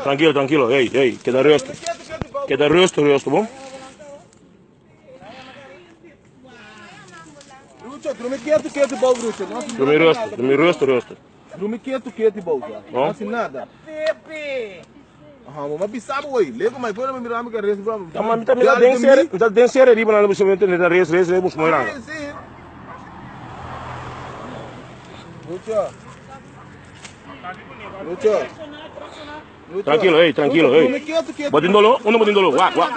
Tranquilo, tranquilo. Hey, hey, keda rustig. Keda rustig, rustig, bon? Brucho, drumi ketu ketu bou, Brucho. No hasi Drumi rustig, drumi rustig, rustig. Drumi ketu ketu bou, ja. No Bon? hasi nada. Aha, bo ma bisa bo oi. Lego mai fuera mi rami ka res bro. Ta ma mi ta mira den sere, mi ta den sere riba na bisa mi ta res res res bus moiranga. Sí, sí. Brucho. Brucho. Brucho. Tranquilo, hey, tranquilo, hey. Drumi ketu ketu. Bo tin doló? Unda bo tin doló? Wak, wak.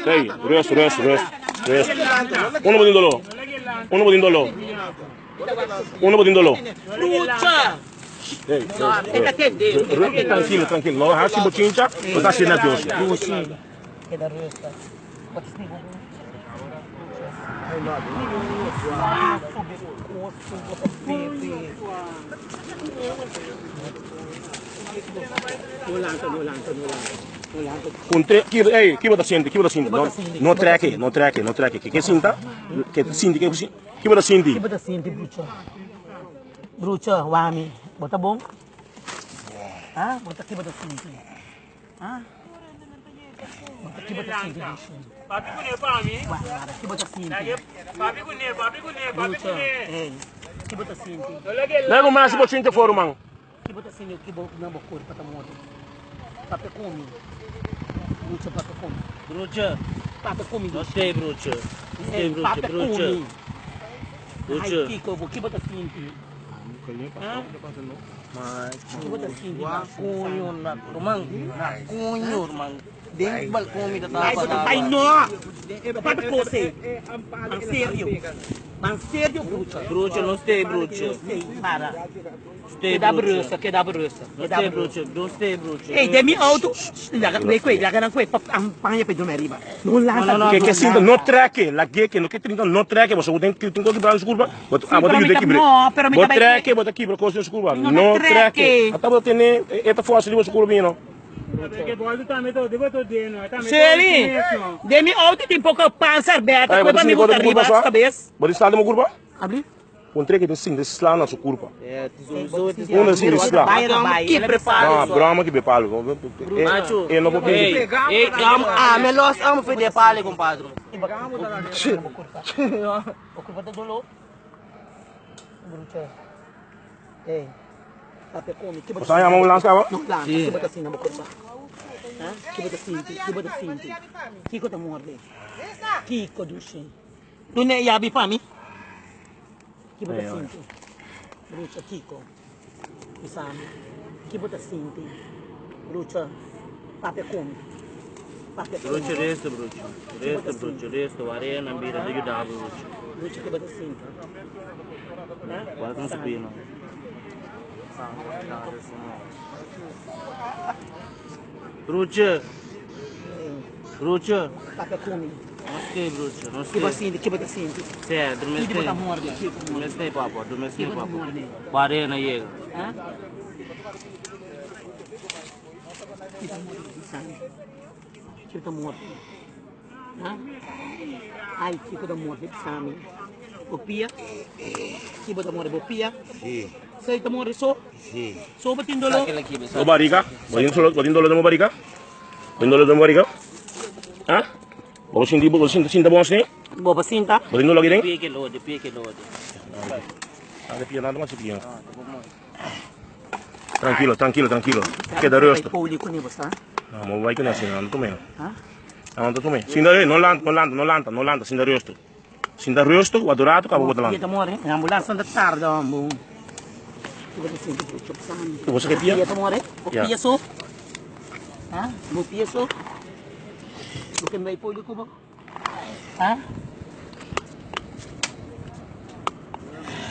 Hey, rust, rust, rust, rust. Unda bo tin doló? Unda bo tin doló? Unda bo tin doló? Hey, hey, hey. Tranquilo, tranquilo. No hasi bochincha, bo ta hasi nervioso. Keda rustig. Wat is niet Puntre, ki, ey, ki bo ta sinti? Ki bo ta sinti? No, no trek, no trek, no trek. Ke sinta? Ke sinti? Ke sinti? Ki bo ta sinti? Ki bo ta sinti, brucho? Brucho, wami, bo ta bon? Ha? Bo ta ki bo ta sinti? Ha? Bo ta ki bo ta sinti, brucho? Wara, ki bo ta sinti? Brucho, ey, ki bo ta sinti? Lego mas bo sinti for man. Ki bo ta sinti ki bo na bo korpo ta morde? Papia ku mi. Brucho, papia ku mi. Brucho. Papia ku mi, No dushi. stay, brucho. Stay, Ey, brucho, papia ku brucho. mi. Ai, Brucho. Kiko, bo ki bo ta sinti? Ha? Ki bo ta sinti, Na dushi? coño, na ruman. Na coño, ruman. Den balcón mi ta Ai, bo tapa ta bai tapa. no! Papia kos ei. Man serio. Man serio, brucho. Brucho, no stay, brucho. No stay, para. Stay, Keda brucho. berusta, keda berusta. No Keda stay, berusta. brucho. No stay, brucho. Ei, den mi auto. Laga nee kwe, laga nan kwe pa paña pa drumi ariba. No lanta, No, no, no. Ke ke no sinta no lanta. trek, lag'é ke no ke trinta no trek, bo sa ku tin tin kos kibra den su kurpa, bo Sí, abo ta pero mi yuda ta kibr'é. no, pero mi Bo ta bai trek, bo ta kibra kos den su kurpa. Mi no ta No trek. trek. Ata bo ta tene e ta forsa riba su kurpa bini no. Shirley, den mi auto tin poko panzer beta Ai, kwe bo ta pa mi sinti kos buta den bo kurpa riba sa? kabes. Bo tin sla den bo kurpa? Abri. Un trek tin sinti sla na su kurpa. Un Unda sinti sla. Bai na bai, el a bisa. No, broma ki be palo. Macho. E no por Ey, bini. ey, gam, ah, me los amo fe de palo, compadre. Bo kurpa ta doló? Brucha. Ey. Papia ku mi. Ki bo Bo ta sa sinti yama na bo ambulans kaba? No lanta. Ki bo ta sinti na bo kurpa? Ha? Ki bo ta sinti? Ki bo ta sinti? Kiko ta morde? Kiko dushi? Duna e yabi pa mi. Ki bo ta sinti? Brucha kiko? Bisa mi. Ki bo ta sinti? Brucha, papia ku mi. Papia ku mi. Brucho, resto, brucho. Resto, brucho, resto. Arena, mira, de ayudar, brucho. Brucha, ki bo ta sinti? Ha? Guarda con Bisa su mi. pino. Brucho. Brucho. Papia ku mi. No stay, brucho. No Ki bo stay. sinti? Ki bo ta sinti? Sé, durme Ki bo ta stay. morde? Ki bo ta Durme morde? stay, papa. Durme Ki stay, bo ta papa. morde? Arena llega. Ha? Ki ta morde? Bisa mi. Ki bo ta morde? Ha? Ai, kiko ta morde? Bisa mi. Bo pia? Ki bo ta morde? Bo pia? Sei ta morde so? So bo tin doló? Bo barriga? Bo tin solo, bo tin doló den bo barriga? Bo tin doló den bo barriga? Ha? Bo sinti bo sinti sinta bon así? Bo por sinta? Bo tin doló aki den? Pie que lode, pie que lode. Ah, de pia nada mas de pia. Tranquilo, tranquilo, tranquilo. Keda rustig. Poli kuné bo sa? No, mo bai kuné asina, no tome. Ha? No, no tome. Sinta, eh, no lanta, no lanta, no lanta, no lanta, sinta rustig. Sinta rustig, wat rato kaba bo ta Pia lanta. ta more? E ambulans ta tarda, hombo. Ki bo ta sinti brucho bisa mi. Bo sa ke pia? Pia ta more? Bo Ya. pia so? Ha? Bo pia so? Bo ken bai poli ku bo? Ha?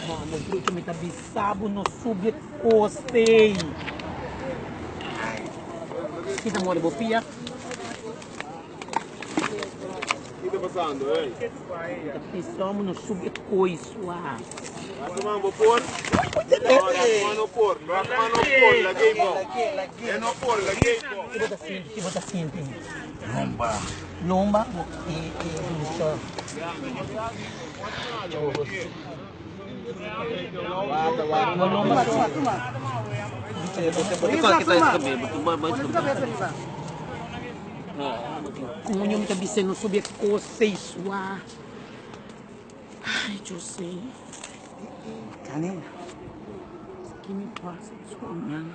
Mano, brucho mi ta bisa bo no subi e kos ei. Ki ta more bo pia? Ki ta pasando, ey? Mi ta bisa bo no subi e kois wa. Rasman bo por? No, Rasman no por. Rasman no por, lag'é bo. E no por, lag'é bo. Ki bo ta sinti? Ki bo ta sinti? Lomba. Lomba? E e brucho. Bo lomba so. Coño, mi ta bisa no subi e cos ei sua. Ai, Jose. Canela. Ki mi pasa su man.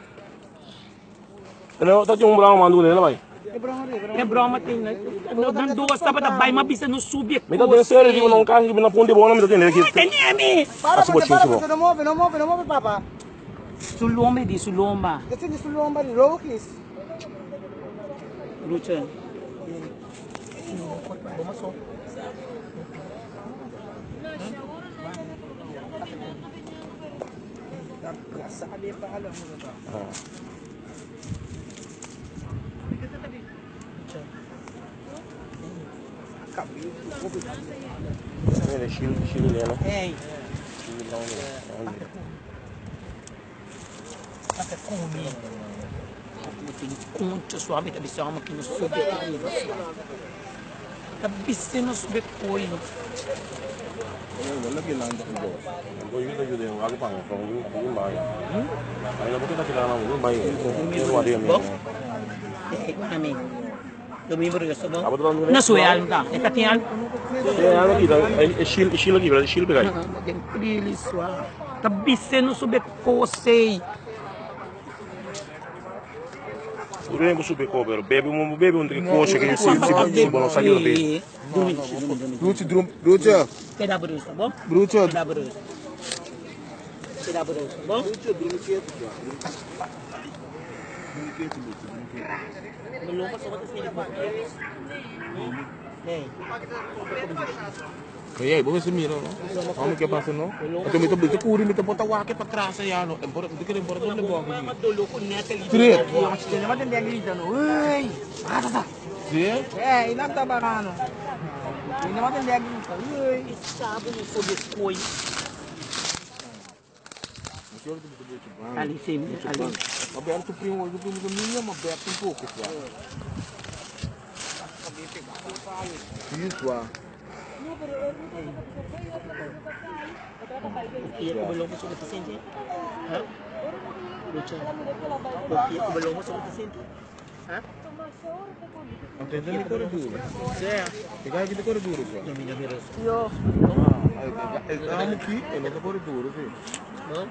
No, ta tin un broma man dune, bai. E broma tin nan duas tabata bai ma bisa no subi e Mi ta den serio digo non kasi na punti bona mi ta tende ki. Tene mi. Para, Asi bo para, chinchi para, bo. no move, no move, no move, papa. Su lomba di su lomba. Dit is su lomba di logisch. Lucha. Mira, shield, shield lena. Hey, Shield lena. papa come. Tin concha sua mi ta bisa amo ki no subi e riba sua. Ta bisa no subi koi. Bo yuda yuda yung ako pang pang yung yung bay. Ay na buti kita na yung bay. Yung wadi mi. Eh, mami. Domingo regresa bom. Abo to Na sua alma, tá? E tá tem alma. Eh ano kita eh shield shield lagi shield pegay. Den prili sua. Ta bisa no subi kosei. Ure ko subi ko pero bebe mo bebe un que coche que si si bono sa yo be. Broertje, droom, broertje, Queda bruxa, bom? broertje. Queda bruxa. Queda bruxa, bom? Ei, vou ver se mira, no? Vamos que passa, no? Eu também tô bem, curi, me tô bota o aqui para trás aí, no. Embora, do que embora, não levou aqui. Três. Sim? É, e não tá barano. E não tem grita. Ui. Sabe no sob coi. Ali sim, ali. Aberto primo, eu primo do minha, mas aberto um pouco, já. Isso, ah. Pia ko balong mo sa sente. Ha? Lucha. Pia ko balong mo sa sente. Ha? Não tem nem cor duro. Sim. Tem que cor duro, já. Domina mi res. Ah, aqui, ele é cor duro, sim. No?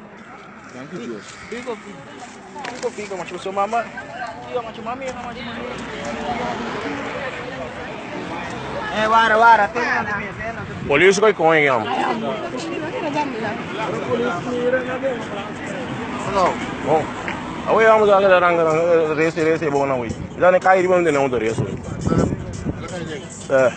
Dank je, Deus. Fico, fico, fico, mas sua mama. Fico, mas mami, mas mami. É, wara, wara, tem não tem, não tem. Police ko ko ngam. Bom. Awe amo da ga ranga ranga rese rese bona wi. Da ne kai riba ne on rese. Eh.